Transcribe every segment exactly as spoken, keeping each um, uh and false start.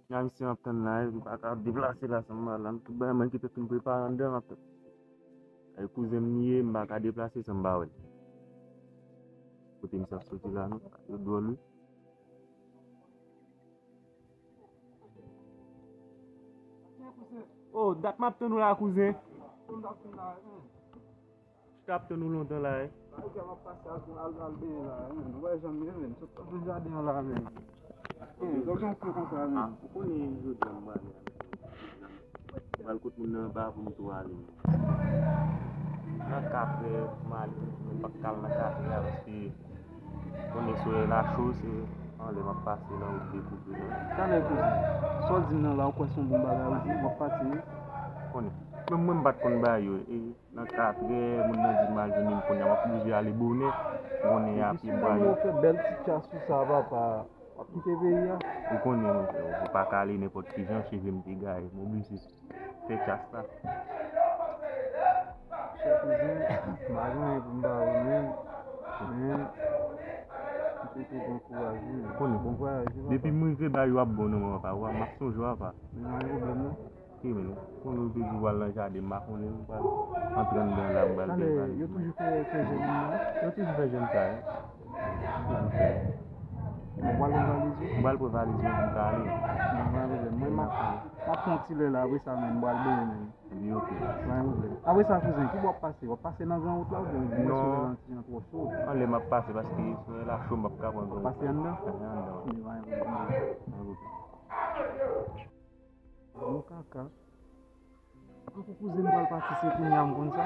Gade misye m ap tann la, m pa ka deplase la san m pa la. Tout bagay mwen ki te fin prepare anndan, m ap tann. E kouzen m li ye, m pa ka deplase san m pa wè l. Kote misye ap soti la, non? Yo dwòl, wi. Oh, dat m ap tann ou la, kouzen. Chita ap tann ou lontan la, wi. Ou konnen jodi a m prale. M pral kot moun nan anba pou m tou ale. Nan kafe, m ale, men m p ap ka al nan kafe a, paske konnen solèy la cho, se anlè m ap pase nan wout de koupe nan. Talè kouzen, sa w di m nan la, ou kwè se yon bon bagay ou di, m ap pati wi. Konnen. Menm mwen m pa t konn bagay yo, e nan katrè, moun nan di m al jwenn li, m konnen m ap oblije ale bonè, m konnen apye m prale. Ou fè bèl ti chas sou sa, papa. W ap kite peyi a? Ou konnen, monchè, ou pa ka ale nenpòt ki jan, cheve m te gaye, m oblije fè tchas la. Chè kouzen, m pa gen anyen pou m ba ou, men, men, m swete w bon kouraj, wi. Ou konnen, bon vwayaj, wi, papa. Depi m rive ba yo ap bon nan mwen, papa, w a, m ap sonje w, papa. Men pa gen pwoblèm, non. Ok, men, konnen ou te di w al nan jaden, m pa konnen, m pral antre anndan la, m pral fè valiz mwen. Yo toujou fè, fè jèn moun nan? Yo toujou fè jèn sa, wi. Toujou fè. Ou pral pran valiz ou? M pral pran valiz mwen pou m ka ale. Mwen, mwen, mwen, m ap, m ap fè yon ti lè la, apre sa, men, m pral benyen, men. Epi, ok. Mwen, mwen. Apre sa, kouzen, ki bò w ap pase? W ap pase nan gran wout la oubyen w byen sou lè nan ti jan twò cho? Non. Anlè m ap pase, paske sou lè la cho, m p ap ka pran gran wout. W ap pase anndan? Ehe, anndan. Mwen, mwen, mwen. Mwen, mwen. Bon kaka. Tankou kouzen m pral pati, se kounye a m konn sa.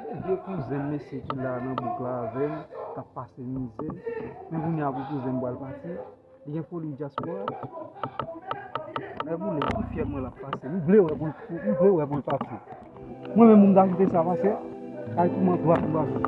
Oh, vye kouzen m mesye ki la nan bouk la avè m, k ap pase mizè. Men kounye a pou kouzen m pral pati, li gen foli dyaspora. Lè boule, m fyè mwen l ap pase. M vle wè pou l, m vle wè pou l pase. Mwen menm, m ta kite sa pase. Ay, kouman dwat m pase.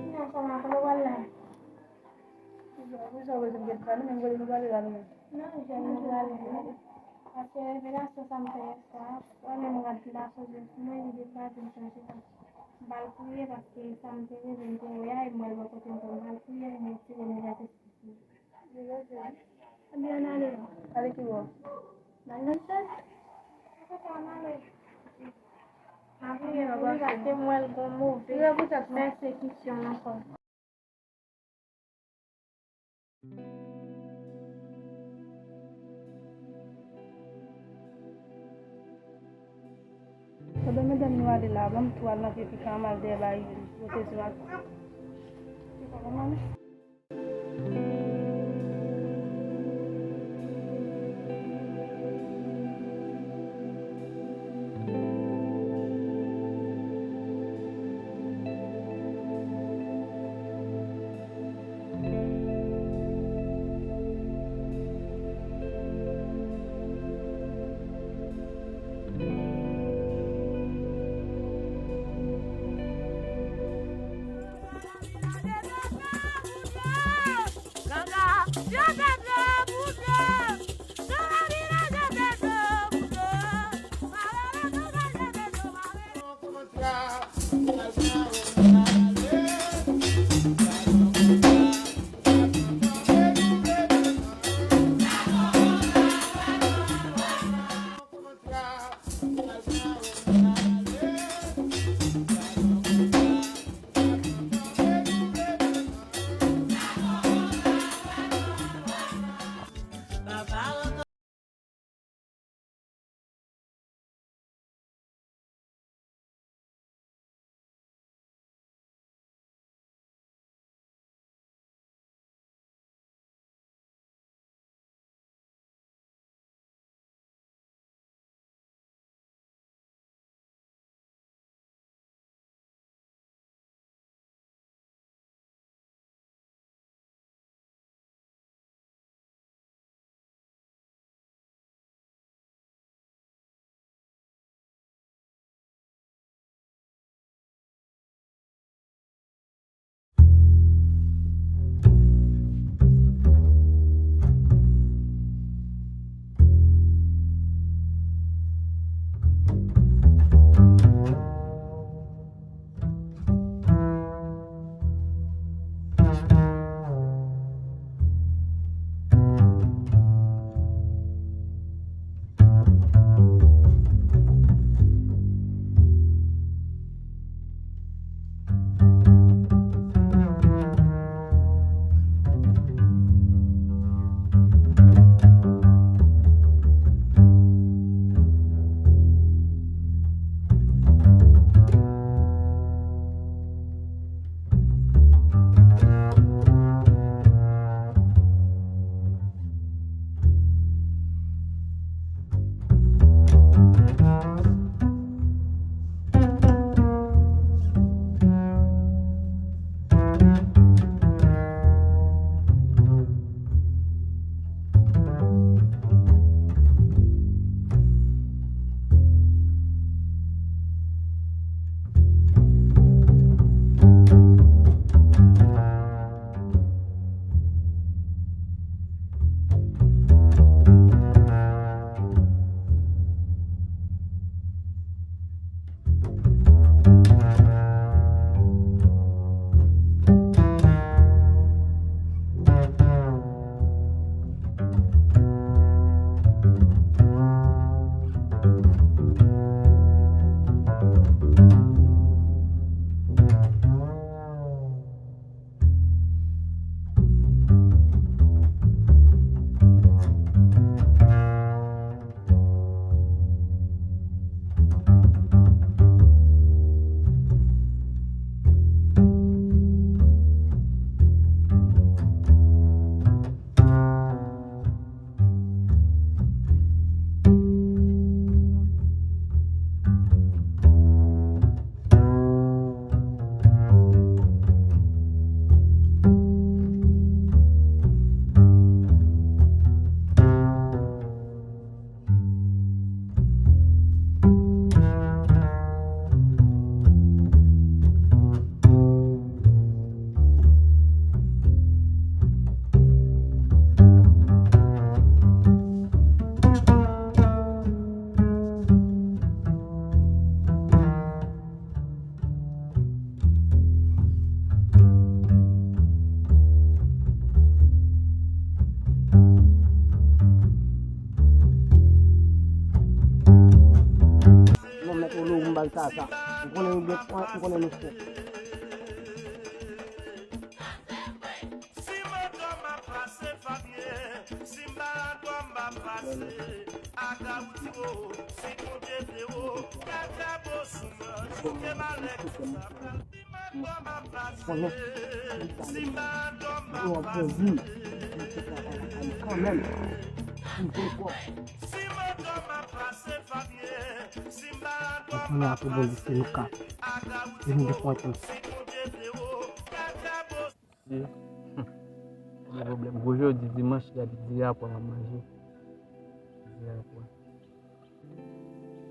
Sinon, kòman, kote w pral la? Poukisa w bezwen gen pale, menm kote nou pale la, nou menm? Non, jèn nou pral la. Paske revelasyon sa m fè yè swa, wè menm rad ki pa sonje sou mwen, li dekraze m chanje sa. M pral priye paske sa m te reve, m te wè a, e m wè l bò kote m, m pral priye, m retire move espri. Ebyen, ann ale non. Ale ki bò? Nan nan sèl. Kote ann ale? Nan priye, nan priye, paske m wè l gon move pèsekisyon ankò. Pandan medam yo ale la, ban m tou al nan vye pikan an, m al dèyè bay yo te di m al. Sa, sa. M konnen nou gen pwen, m konnen nou fè. Konnen. Yo ap bon vi. Kanmenm. M bon kò. Kounye a pou bon, se nou ka. Vin de pwen tou. Si. Gen pwoblèm. Gwo jodi dimanch, gade di rapò a manje. Di rapò.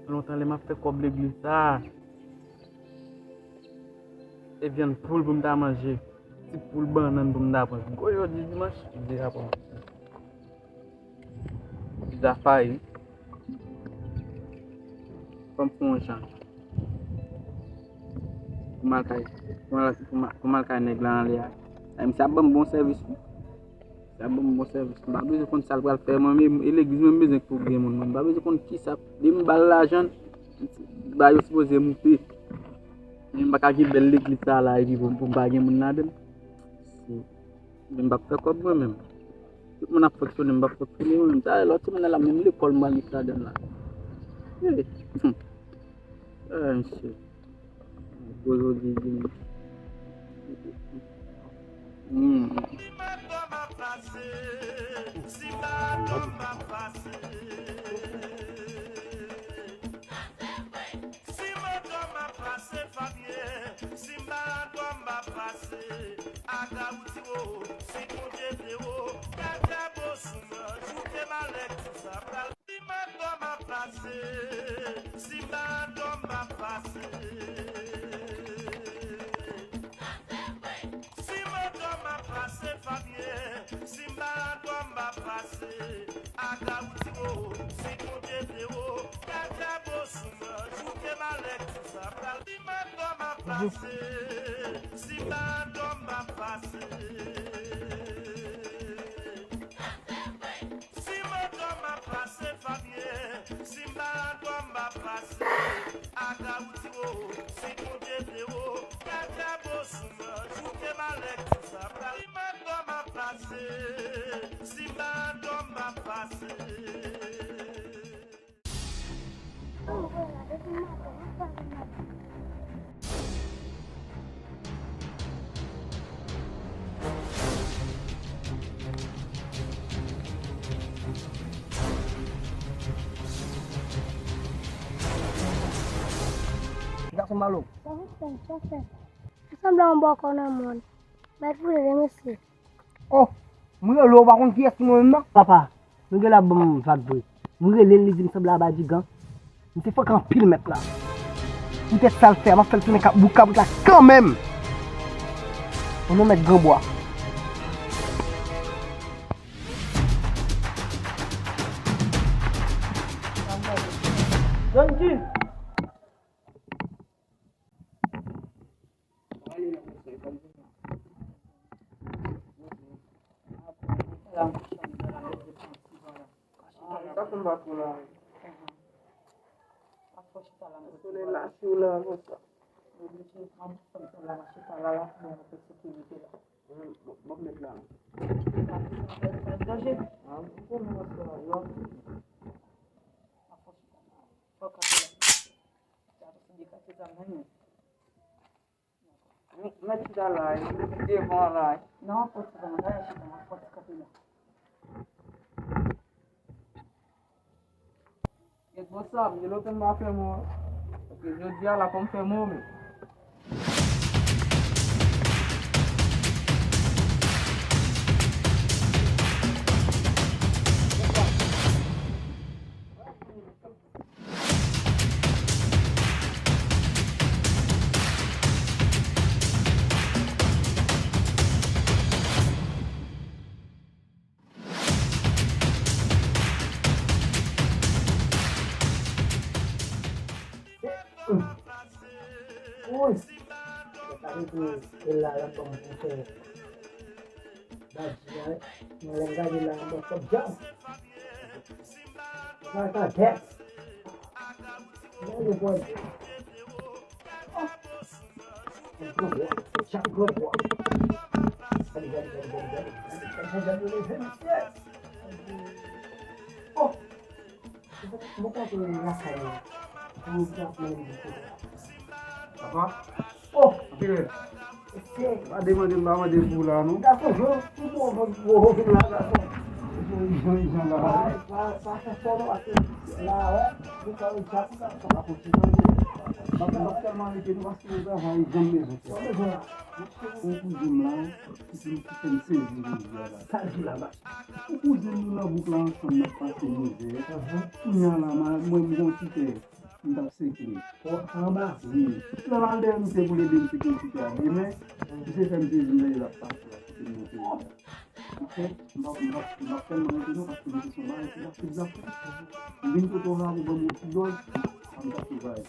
Lontan lè m ap fè kòb legliz sa a, se vyann poul pou m ta manje. Ti poul bannann pou m ta pran. Gwo jodi dimanch, di rapò. Zafa wi. Fò m fè yon jan. Pou m al kay, pou m al, pou m al, pou m al kay nèg la anlè a. Ay, misye ap ban m bon sèvis wi. Misye ap ban m bon sèvis. M pa bezwen konn sa l pral fè. Mwen menm, e legliz mwen m bezwen pou gen moun. Mwen m pa bezwen konn kisa. Depi m ba l lajan, ba yo sipoze moute. Men m pa ka gen bèl legliz sa la epi pou, pou m pa gen moun ladan l. Si. Men m p ap fè kòb mwen menm. Tout moun ap fonksyone, m p ap fonksyone mwen menm. Talè lòt semèn nan la, menm lekòl m pral met ladan l la. Hey. Ah, mesye. Gwo jodi dimanch. Hmm. Si madanm ap pase, Fabien, si madanm ap pase, Aga ou di wo, si Bondye vle wo, gade bosou nan, joute malèt, sa pral. Si madanm ap pase, si madanm ap pase. Si madanm ap pase, Fabien, si madanm ap pase, Aga ou di wo, si Bondye vle wo, gade bosou nan, joute malèt, sa pral. Si madanm ap pase, si madanm ap pase. Si madanm ap pase, Fabien, si madanm ap pase, Aga ou di wo, si Bondye vle wo, gade bosou nan, joute malèt, sa pral. Si madanm ap pase, si madanm ap pase. Gason malo. Sa pou fè, sa fè. Sanble yon bòkò nan mòn. Mèt vre, mesye. Oh, m rele w, ou pa konn kiyès ki mwen menm nan? Papa, nou gen la ban m vag vre. M rele l, li di m sanble a Badigan. M te fòk anpil mèt la. Poutèt sa l fè a, m ap fè l tounen kab-, bout kabrit la kanmenm. O non mèt Granbwa. John King. Solèy la cho la konsa. Bon, bon, mèt la. Mèt chita la, devan la. Non, fò ti kanpe la, chita la, fò ti kanpe la. Responsab, gen lontan m pa fè mò. Paske jodi a la fò m fè mò menm. Woy! Sa vle di, e la, l ap ban m pou fè. Badi a, mwen lè m gade la, m wè kòb djab. Sa ka dèt. Mwen yo pran. Gade, gade, gade, gade, gade. Gade jan Djanm yo leve, mesye. Oh! Mwen kontan lakay mwen. Mwen kontan mwen vin kote la. Papa? Oh! Anpil. Mesye. Pa demande m, pa mande pou la, non. Gason, jan, tout bon, bon, bon, bon, vin la, gason. Jan, jan, jan la. Pa, pa, pa fè fò, non, paske la, wè, nou ka, nou ka, nou ka, nou ka kontinye. M ap, m ap tèlman rete nou paske nou travay, janm bezwen fè. Ou kouzin m la, ki fè m sezi jodi a la. Sa l di la, baz? Ou kouzin nou nan bouk la ansanm, n ap pase mizè. Kounye a la, mwen, m gon ti tè, m t ap seke. Anba? Wi. Lè m al dèyè misye pou l ede m seke ti tè a demen, misye fè m sezi, m lè l ap pase la, kite m nan peyi a. Ok? M p ap, m p ap, m p ap tèlman rete non, paske misye se yon bagay ki rapid l ap fè. M vin kote w la pou ban m yon ti dòz, sa m t ap fè bagay.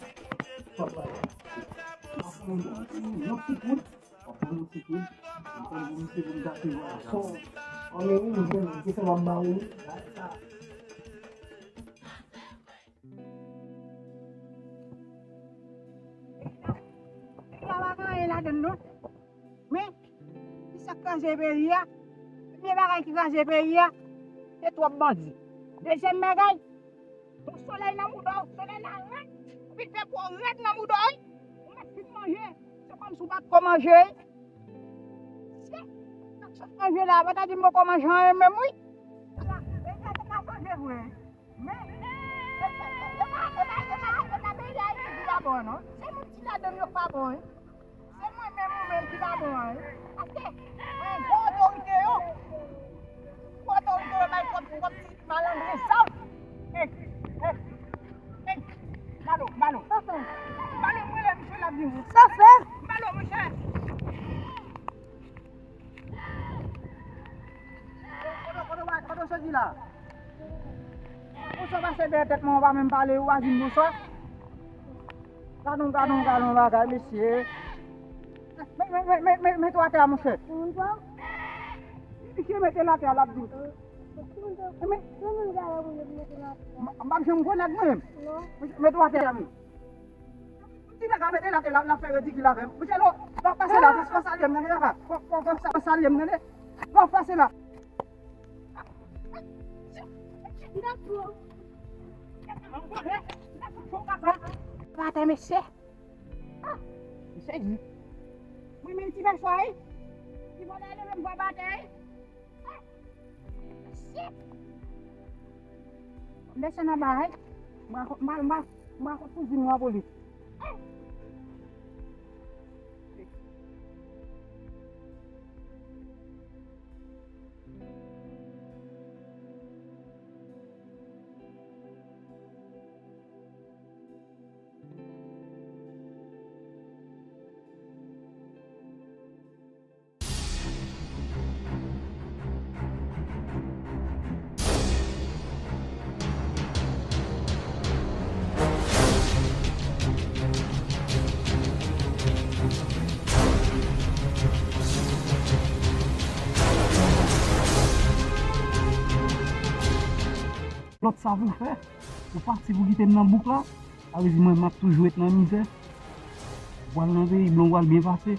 M ap pale. M ap pale yon ti kout. W ap ban m ti kou, m konn pou misye pou m gate vwayaje a. Son, anmè wi, m jwenn, se sa w ap ba ou wi. Sa pa gen anyen ladann non. Men, ki sa k kraze peyi a? Premye bagay ki kraze peyi a, se twòp bandi. Dezyèm bagay, yon solèy nan mouda w, solèy la rèd, epi fè po rèd nan mouda w, wi. Ou mèt fin manje, se kòmsi w pa t ko manje, wi. Sye, sa k sot manje la, pa ta di m poko manje anyen menm, wi. Ala, e gade ka chanje vre, wi. Men, e, e, e pa, e pa, e pa, e pa peyi Ayiti ki pa bon, non. Se moun ki ladann yo k pa bon, wi. Se mwen menm ou menm ki pa bon an, wi. Paske, mwen gwo otorite yo. Gwo otorite yo bay twòp, twòp ti malandren sa. Ei, ei, ei. Balo, balo. Sa fè? Balo, mwen lè misye la vin. Sa fè? Balo, monchè. Kote, kote, kote, kote w soti la? Ou sot pase dèyè tèt mwen, ou pa menm pale, ou pa di m bonswa. Gadon, gadon, gadon bagay, mesye. Mete, mete, mete, mete, mete w atè a, monchè. Misye mete l atè a, l ap di. M, m p ap janm konnen mwen menm. Mete w atè a, men. Ti nèg la mete l atè, l ap, l ap fè ridikil avè m. Monchè, lè w ap pase la, pa, pa salye m, tande, papa. Pa, pa, pa, pa salye m, tande. Lè w ap pase la. Batay, mesye. Ah, m sezi. Mwen menm ti mesye, wi. Ti vòlè leve m vwa batay. Shit! M desann anba, wi. M pral, m pral, m pral, m pral kot kouzin mwen an pou li. Lòt sa pou fè, ou pati pou kite m nan bouk la, sa vle di mwen m ap toujou ret nan mizè. Ou pral nan peyi blan, ou pral byen pase.